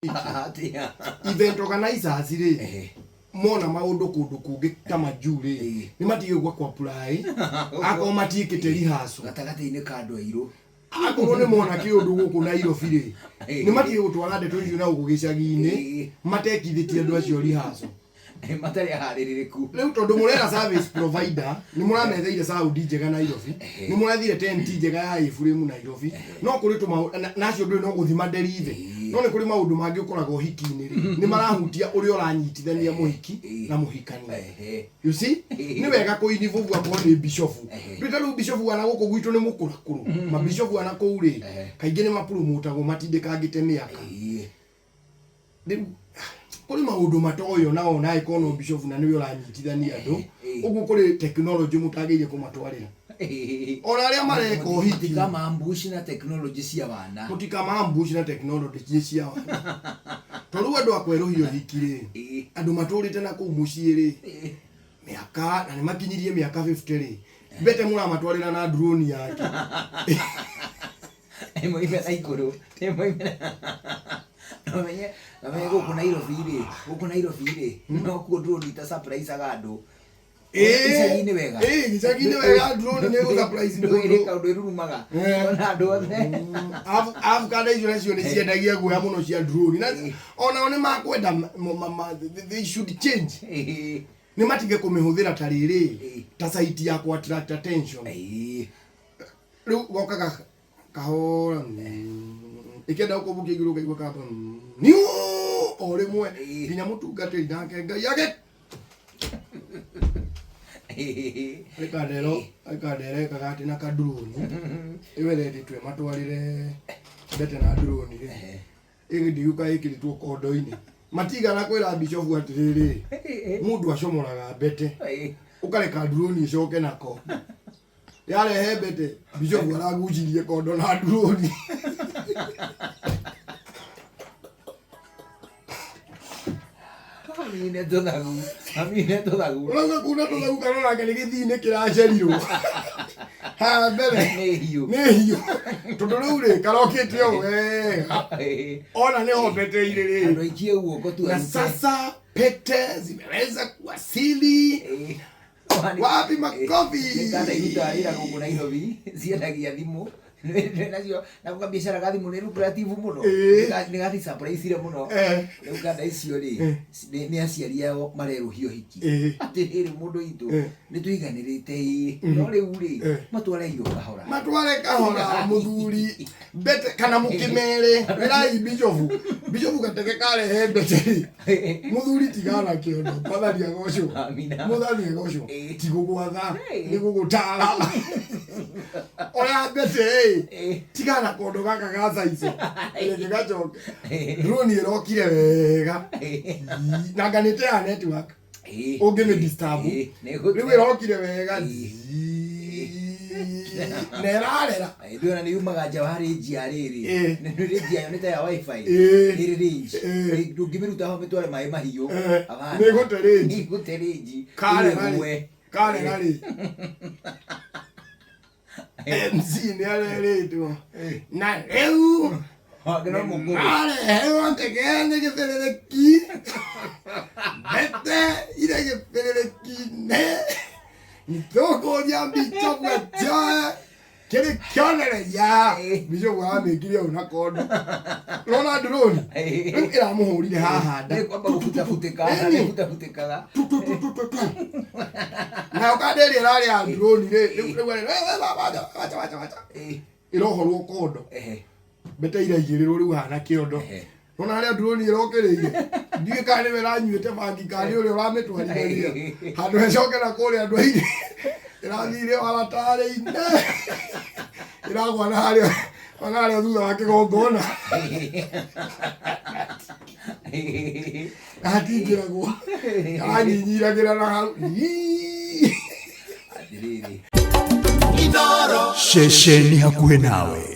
Atĩa? Event organizers rĩ, mona maũndũ kũndũ kũngĩ ta majuu rĩ, nĩ matige gwa kwa apply akorwo matiĩkĩte rehearsal. Gatagatĩ-inĩ ka andũ airũ. Akorwo nĩ mona kĩũndũ gũkũ Nairobi rĩ, nĩ matige gũtwara ndeto icio na gũkũ gĩcagi-inĩ matekithĩtie andũ acio rehearsal. Matarĩ aharĩrĩrĩku. Rĩu tondũ mũrera service provider, nĩ mũrametheire sound njega Nairobi, nĩ mũrethire tent njega ya A-frame Nairobi, no kũrĩ tũmaũ na acio ndũĩ no gũthima nderiithe, no nĩ kũrĩ maũndũ mangĩ ũkoraga ũhiki-inĩ rĩ, nĩ marahutia ũrĩa ũranyitithania mũhiki na mũhikania. You see, nĩ wega kũ involve akorwo nĩ bishofu. Ndũĩ ta rĩu bishofu wa na gũkũ gwitũ nĩ mũkũrakũrũ, mabishofu a na kũu rĩ, kaingĩ nĩ mapromotagwo matindĩkangĩte mĩaka. Rĩu kũrĩ maũndũ matoyo nao na angĩkorwo no bishofu na nĩwe ũranyitithania andũ ũguo, kũrĩ technology mũtagĩire kũmatwarĩra ona arĩa mareka ũhiki. Mũtikamambuci na technology cia wana. Mũtikamambuci na technology cia wana, tondũ rĩu andũ a kwerũhia ũhiki rĩ, andũ matũrĩte na kũu mũciĩ rĩ, mĩaka na nĩ makinyirie mĩaka 50 rĩ, mbete mũramatwarĩra na drone yake. Ĩmoime na igũrũ, ĩmoime na ũmenye, ũmenye gũkũ Nairobi rĩ, gũkũ Nairobi rĩ, nokuo drone ita surprise-aga andũ. Icagi-inĩ wega. Ĩĩ, icagi-inĩ wega drone nĩ ĩgũ surprise mũndũ. Ndũĩ kaũndũ ĩrurumaga. Ona andũ othe. Arabu kanda icio nacio nĩ ciendagia guoya mũno cia drone, na onao nĩ makwenda they should change, nĩ matige kũmĩhũthĩra ta rĩrĩ, ta site ya kũ attract attention. Rĩu gokaga kahora, ĩkĩenda gũkũbukia igũrũ, ũkaigua kamba niu o rĩmwe, nginya mũtungatĩri nake Ngai age rĩkandero rĩkandero ekaga atĩ na kadroni ĩyo ĩrendetwo ĩmatwarĩre mbete na drone rĩ, ĩgĩthiũka ĩkĩrĩtwo kondo-inĩ, matigana kwĩra bishofu atĩrĩrĩ, mũndũ acomoraga mbete, ũkareka drone ĩcoke na kondo yarehe mbete. Bishofu aragucirie kondo na drone. Amine tũthagu, amine tũthagu. Ũrauga kuna tũthagu kana nake nĩ gĩthii-inĩ kĩracerirwo haha mbere. Nĩ hiũ. Nĩ hiũ, tondũ rĩu rĩ karokĩte o wega, ona nĩho mbete irĩ rĩ. Andũ aikie guoko tu Na arute. sasa pete zimeweza kuwasili. Wapi makofi? Nĩ kanda irutaga wĩra gũkũ Nairobi ciendagia thimũ nacio, nako kabiacara ga thimũ nĩ lucrative mũno. Nĩ gathi surprise mũno. Rĩu kanda icio rĩ, nĩ aciari ao marerũhia ũhiki. Atĩrĩrĩ, mũndũ witũ, nĩ tũiganĩrĩte ĩ, no rĩu rĩ, matware irio kahora. Matware kahora, mũthuri mbete kana mũkĩmere ĩrai bishofu, bishofu gatege karehe mbete rĩ, mũthuri tigana kĩondo, mwathani agocwo. Amina. Mwathani agocwo. Ti gũgwatha, nĩ gũgũtara, oya mbete ĩ, tigana kondo gaka ga caico, reke gacoke. Drone ĩrokire wega na nganĩte ya network ũngĩmĩ disturb. Rĩu ĩrokire wega na ĩrarera. Ndĩona nĩ yumaga nja wa range ya rĩrĩ. Nĩ range yayo nĩ ta ya WiFi. Ĩrĩ range. Ndũngĩmĩruta ho mĩtware maĩ mahiũ. Hapana. Nĩ ĩgũte range. Nĩ ĩgũte range. Karera rĩ. Ĩgwe. Karera rĩ, MC nĩ arerĩtwo na rĩu Wangĩ no mũkũrũ. Areherwo ndege nĩ gĩbĩrĩrĩki, mbete irĩ gĩbĩrĩrĩki-inĩ, nĩtũkũria bicobu atioe kĩrĩ kĩonereria. Bicobu aramĩkirie ũũ na kondo rona drone rĩu ĩramũhũrire haha nda. Nĩ kwamba gũbutabutĩka. Ĩni. Nĩ butabutĩkaga. Tu, tu, tu, tu, tu, tu. Nayo kanda ĩrĩa ĩrarĩ ya drone rĩ, rĩu rĩu arĩ, "We, we, wacha, wacha, wacha, wacha." Ĩrohorwo kondo, mbete iraigĩrĩrwo rĩu haha na kĩondo. Nona harĩa drone ĩrokĩrĩire, ndiũĩ kana nĩwe ĩranyuĩte bangi kana nĩ ũrĩa ũramĩtwarithagia, handũ hecoke na kũrĩa andũ aingĩ, ĩrathire waratarĩ-inĩ, ĩragwa na harĩa, ona harĩa thutha wa kĩgongona hatingĩragwo, karanyinyiragĩra na hau. Ii. Atĩrĩrĩ. Ceceni hakuhĩ nawe.